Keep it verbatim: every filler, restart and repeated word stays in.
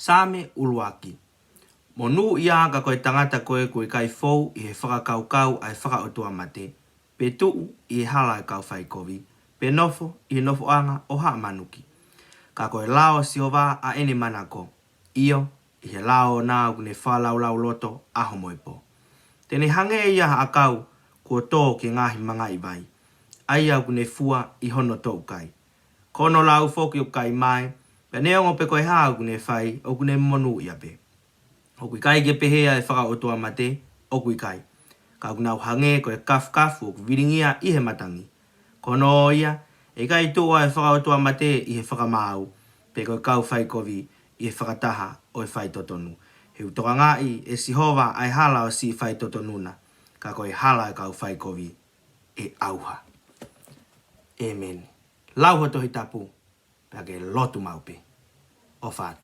Saame ʻuluaki. Monūʻia ka ko e tangata ko ē ʻoku ʻikai fou ʻi he fakakaukau ʻa e fakaʻotuamate, pe tuʻu ʻi he hala ʻo e kau faikovi, pe nofo ʻi he nofoʻanga ʻo haʻa manuki. Ka ko e lao ʻo Sihova ʻa ʻene manako, ʻio, ʻi he lao ʻoʻona ʻoku ne fakalaulauloto ʻaho mo e pō. Te ne hangē ia ha ʻakau kuo tō ki he ngaahi mangaʻi vai, ʻa ia ʻoku ne fua ʻi hono toukai. Ko hono lau foki ʻoku ʻikai mae, pea neongo pe ko e hā ʻoku ne fai, ʻoku ne monūʻia pē. ʻOku ʻikai ke pehē ʻa e fakaʻotuamate, ʻoku ʻikai. Ka ʻoku nau hangē ko e kafukafu ʻoku vilingia ʻi he matangi. Ko hono ʻo ia, ʻe ʻikai tuʻu ʻa e fakaʻotuamate ʻi he fakamaau, pe ko e kau faikovi ʻi he fakataha ʻo e faitotonu. He ʻoku tokangaʻi ʻe Sihova ʻa e hala ʻo siʻi faitotonu na, ka ko e hala ʻo e kau faikovi ʻe ʻauha. ʻĒmeni. Lau ho Tohi Tapu, pea ke lotu maʻu pē. ʻOfa atu.